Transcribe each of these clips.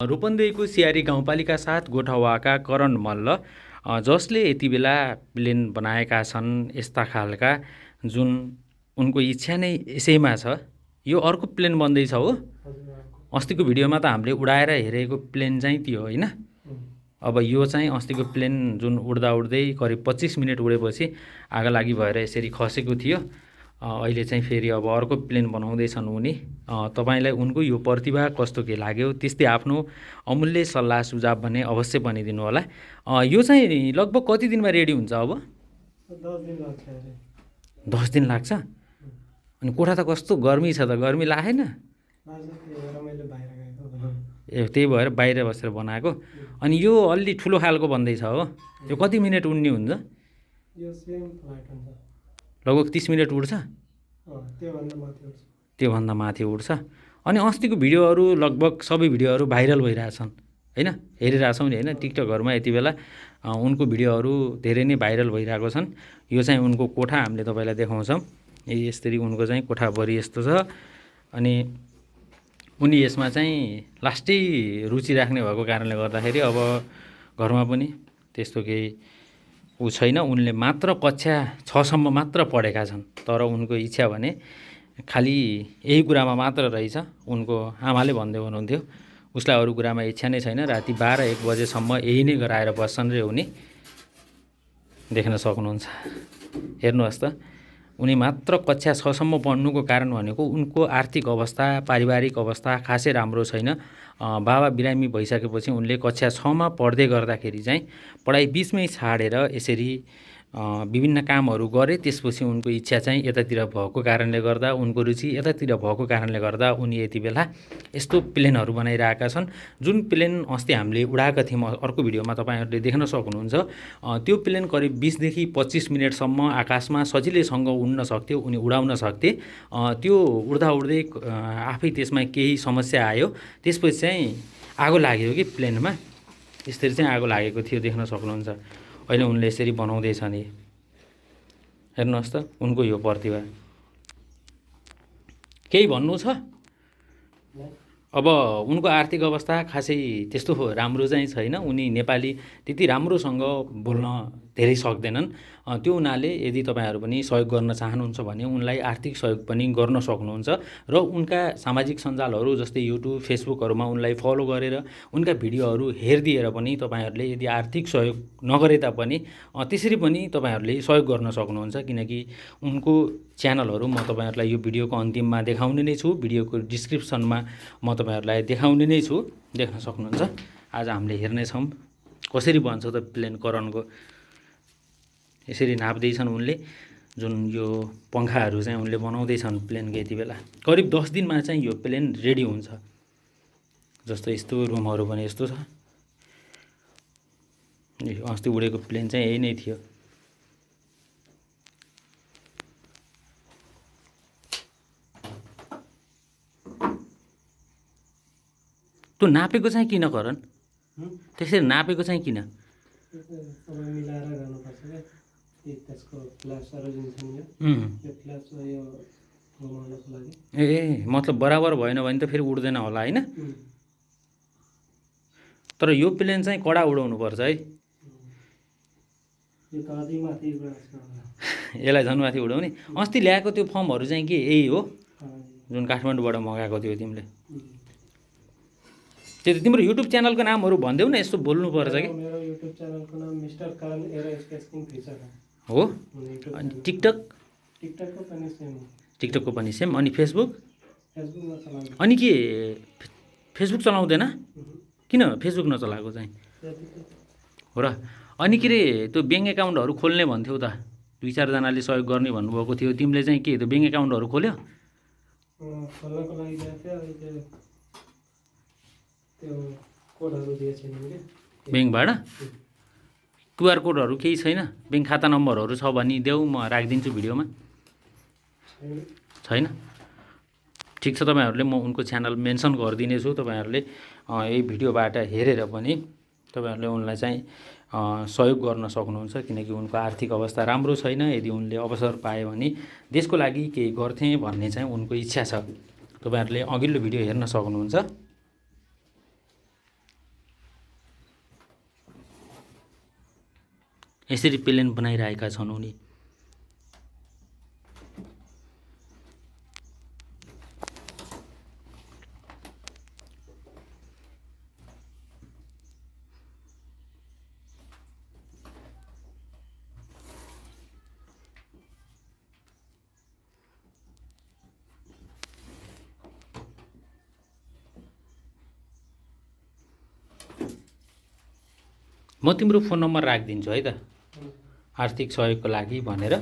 रूपन्देहीको सियारी गाउँपालिका 7 गोठवाका करण मल्ल जसले यति बेला प्लेन बनाएका छन् यस्ता खालका जुन उनको इच्छा नै यसैमा छ। यो अर्को प्लेन बन्दैछ हो। अस्तिको भिडियोमा त हामीले उडाएर हेरेको प्लेन चाहिँ त्यो होइन। अब यो चाहिँ अस्तिको प्लेन जुन उड्दा उड्दै करिब 25 मिनट उडेपछि आगलागी भएर यसरी खसेको थियो। अहिले चाहिँ फेरि अब अर्को प्लेन बनाउँदैछन् उनी। तपाईलाई उनको यो प्रतिभा कस्तो के लाग्यो, त्यस्तै आफ्नो अमूल्य सल्लाह सुझाव भने अवश्य भनिदिनु होला। यो चाहिँ लगभग कति दिनमा रेडी हुन्छ अब? 10 दिन लाग्छ अरे। 10 दिन लाग्छ? अनि कोठा त कस्तो गर्मी छ त, गर्मी लागेन? ए त्यही भएर बाहिर बसेर बनाएको। अनि यो अलि ठुलो खालको बन्दैछ हो। यो कति मिनट उड्ने हुन्छ? यो सेम फ्लाइट हुन्छ। लगभग 30 मिनट उड्छ? त्योभन्दा माथि उड्छ। अनि अस्तिको भिडियोहरू लगभग सबै भिडियोहरू भाइरल भइरहेछन् होइन, हेरिरहेछौँ नि होइन। टिकटकहरूमा यति बेला उनको भिडियोहरू धेरै नै भाइरल भइरहेको छन्। यो चाहिँ उनको कोठा हामीले तपाईँलाई देखाउँछौँ। यसरी उनको चाहिँ कोठाभरि यस्तो छ। अनि उनी यसमा चाहिँ लास्टै रुचि राख्ने भएको कारणले गर्दाखेरि अब घरमा पनि त्यस्तो केही ऊ छैन। उनले मात्र कक्षा 6 सम्म मात्र पढेका छन्, तर उनको इच्छा भने खालि यही कुरामा मात्र रहेछ। उनको आमाले भन्दै हुनुहुन्थ्यो उसलाई अरू कुरामा इच्छा नै छैन। राति 12-1 बजेसम्म यही नै गराएर बस्छन् रे उनी। देख्न सक्नुहुन्छ, हेर्नुहोस् त। उनी मात्र कक्षा 6 सम्म पढ्नुको कारण भनेको उनको आर्थिक अवस्था, पारिवारिक अवस्था खासै राम्रो छैन। बाबा बिरामी भइसकेपछि उनले कक्षा 6 मा पढ्दै गर्दाखेरि चाहिँ पढाइ बिचमै छाडेर यसरी विभिन्न कामहरू गरे। त्यसपछि उनको इच्छा चाहिँ यतातिर भएको कारणले गर्दा, उनको रुचि यतातिर भएको कारणले गर्दा उनी यति बेला यस्तो प्लेनहरू बनाइरहेका छन्। जुन प्लेन अस्ति हामीले उडाएका थियौँ अर्को भिडियोमा तपाईँहरूले देख्न सक्नुहुन्छ। त्यो प्लेन करिब 20 देखि 25 मिनटसम्म आकाशमा सजिलैसँग उड्न सक्थ्यो, उनी उडाउन सक्थे। त्यो उड्दा उड्दै आफै त्यसमा केही समस्या आयो। त्यसपछि चाहिँ आगो लाग्यो कि प्लेनमा, यसरी चाहिँ आगो लागेको थियो, देख्न सक्नुहुन्छ। अहिले उनले यसरी बनाउँदैछन्। हेर्नुहोस् त उनको यो प्रतिभा। केही भन्नु छ? अब उनको आर्थिक अवस्था खासै त्यस्तो राम्रो चाहिँ छैन। उनी नेपाली त्यति राम्रोसँग बोल्न धेरै सक्दैनन्। त्यो हुनाले यदि तपाईँहरू पनि सहयोग गर्न चाहनुहुन्छ भने उनलाई आर्थिक सहयोग पनि गर्न सक्नुहुन्छ। र उनका सामाजिक सञ्जालहरू जस्तै युट्युब, फेसबुकहरूमा उनलाई फलो गरेर उनका भिडियोहरू हेरिदिएर पनि तपाईँहरूले यदि आर्थिक सहयोग नगरे तापनि त्यसरी पनि तपाईँहरूले सहयोग गर्न सक्नुहुन्छ। किनकि उनको च्यानलहरू म तपाईँहरूलाई यो भिडियोको अन्तिममा देखाउने नै छु, भिडियोको डिस्क्रिप्सनमा म तपाईँहरूलाई देखाउने नै छु, देख्न सक्नुहुन्छ। आज हामीले हेर्नेछौँ कसरी बन्छ त प्लेन करणको। यसरी नाप्दैछन् उनले। जुन यो पङ्खाहरू चाहिँ उनले बनाउँदैछन् प्लेनको। यति बेला करिब 10 दिनमा चाहिँ यो प्लेन रेडी हुन्छ। जस्तो यस्तो रुमहरू पनि यस्तो छ। अस्ति उडेको प्लेन चाहिँ यही नै थियो। त्यो नापेको चाहिँ किन करण? त्यसरी नापेको चाहिँ किन? ए मतलब बराबर भएन भने त फेरि उड्दैन होला होइन। तर यो प्लेन चाहिँ कडा उडाउनु पर्छ है। यसलाई झन्माथि उडाउने। अस्ति ल्याएको त्यो फर्महरू चाहिँ के यही हो जुन काठमाडौँबाट मगाएको थियो तिमीले? त्यो त तिम्रो युट्युब च्यानलको नामहरू भनिदेऊ न, यसो बोल्नु पर्छ कि। मेरो युट्युब च्यानलको नाम mister Karan arrow sketching feature हो। अनि टिकटक? टिकटकको पनि सेम। अनि फेसबुक? फेसबुकमा चलाउँदैन। अनि के फेसबुक चलाउँदैन? किन फेसबुक नचलाएको चाहिँ हो र? अनि के अरे त्यो ब्याङ्क एकाउन्टहरू खोल्ने भन्थ्यौ त, 2-4 जनाले सहयोग गर्ने भन्नुभएको थियो। तिमीले चाहिँ के त्यो ब्याङ्क एकाउन्टहरू खोल्यो? खोल्नको लागि गएको त्यो कोडहरू दिएछ मैले ब्याङ्कबाट। QR कोडहरू केही छैन? ब्याङ्क खाता नम्बरहरू छ भने देऊ, म राखिदिन्छु भिडियोमा। छैन? ठिक छ, तपाईँहरूले म उनको च्यानल मेन्सन गरिदिनेछु। तपाईँहरूले यही भिडियोबाट हेरेर पनि तपाईँहरूले उनलाई चाहिँ सहयोग गर्न सक्नुहुन्छ। किनकि उनको आर्थिक अवस्था राम्रो छैन। यदि उनले अवसर पाए भने देशको लागि केही गर्थे भन्ने चाहिँ उनको इच्छा छ। तपाईँहरूले अघिल्लो भिडियो हेर्न सक्नुहुन्छ। यसरी प्लेन बनाइरहेका छन् उनी। म तिम्रो फोन नम्बर राखिदिन्छु है त, आर्थिक सहयोगको लागि भनेर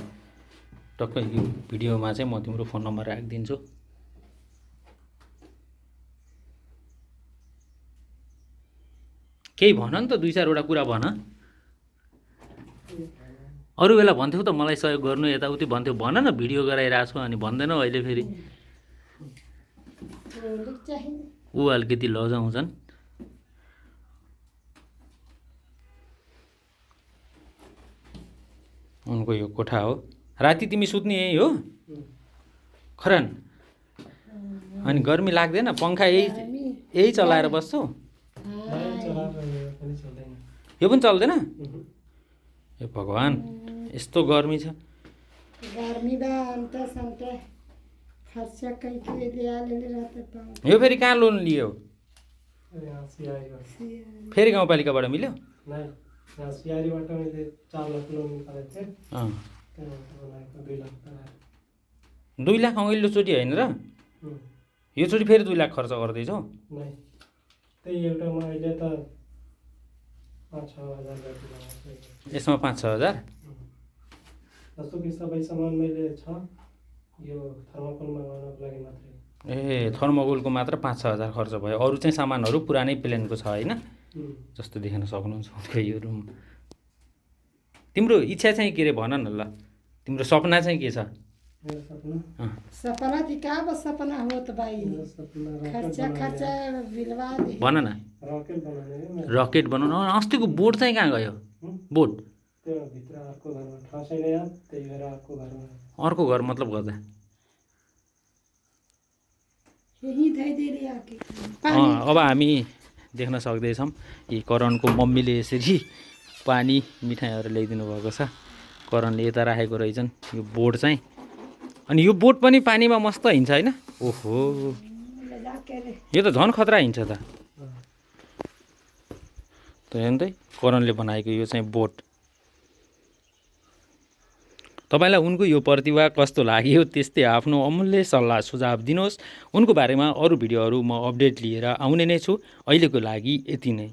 टक्क यो भिडियोमा चाहिँ म तिम्रो फोन नम्बर राखिदिन्छु। केही भन नि त, 2-4 वटा कुरा भन। अरू बेला भन्थ्यौ त मलाई सहयोग गर्नु यताउति भन्थ्यौ, भन न भिडियो गराइरहेको छु अनि भन्दैनौ अहिले फेरि। ऊ अलिकति लजाउँछन्। उनको यो कोठा हो। राति तिमी सुत्ने यही हो खरान? अनि गर्मी लाग्दैन? पङ्खा यही चलाएर बस्छौ? यो पनि चल्दैन? ए भगवान्, यस्तो गर्मी छ। यो फेरि कहाँ लोन लियो? फेरि गाउँपालिकाबाट मिल्यो? सिआरईबाट मैले 4 लाख लोन निकालेको थिएँ। 2 लाख अघिल्लोचोटि होइन र? योचोटि फेरि 2 लाख खर्च गर्दैछौ? त्यही एउटामा अहिले त 5-6 हजार जति लाग्छ। यसमा 5-6 हजार? जस्तो कि सबै सामान मैले छ, यो थर्मोकोल मगाउनको लागि मात्रै। ए थर्मोकोलको मात्र 5-6 हजार खर्च भयो, अरू चाहिँ सामानहरू पुरानै प्लेनको छ होइन? जस्तो देख्न सक्नुहुन्छ यो रुम। तिम्रो इच्छा चाहिँ के रे भन न ल, तिम्रो सपना चाहिँ के छ? मेरो सपना सपना थी का बस सपना हो तो भाई, खर्चा खर्चा बिलवा दे। भन न। रकेट बनाउने। रकेट बनाउनु। अस्तिको बोट चाहिँ कहाँ गयो? बोट त्यो भित्र अर्को घरमा ठाउँ छैन यहाँ, त्यही भएर अर्को घरमा। अर्को घर मतलब गर्दा यही धैर्य आके अब हामी देख्न सक्दैछौँ कि करणको मम्मीले यसरी पानी मिठाईहरू ल्याइदिनु भएको छ। करणले यता राखेको रहेछन् यो बोट चाहिँ। अनि यो बोट पनि पानीमा मस्त हिँड्छ होइन? ओहो, यो त झन् खतरा हिँड्छ त। हेर्नु करणले बनाएको यो चाहिँ बोट। तपाईलाई उनको यो प्रतिभा कस्तो लाग्यो त्यस्तै आफ्नो अमूल्य सल्लाह सुझाव दिनुहोस्। उनको बारेमा अरू भिडियोहरू म अपडेट लिएर आउने नै छु। अहिलेको लागि यति नै।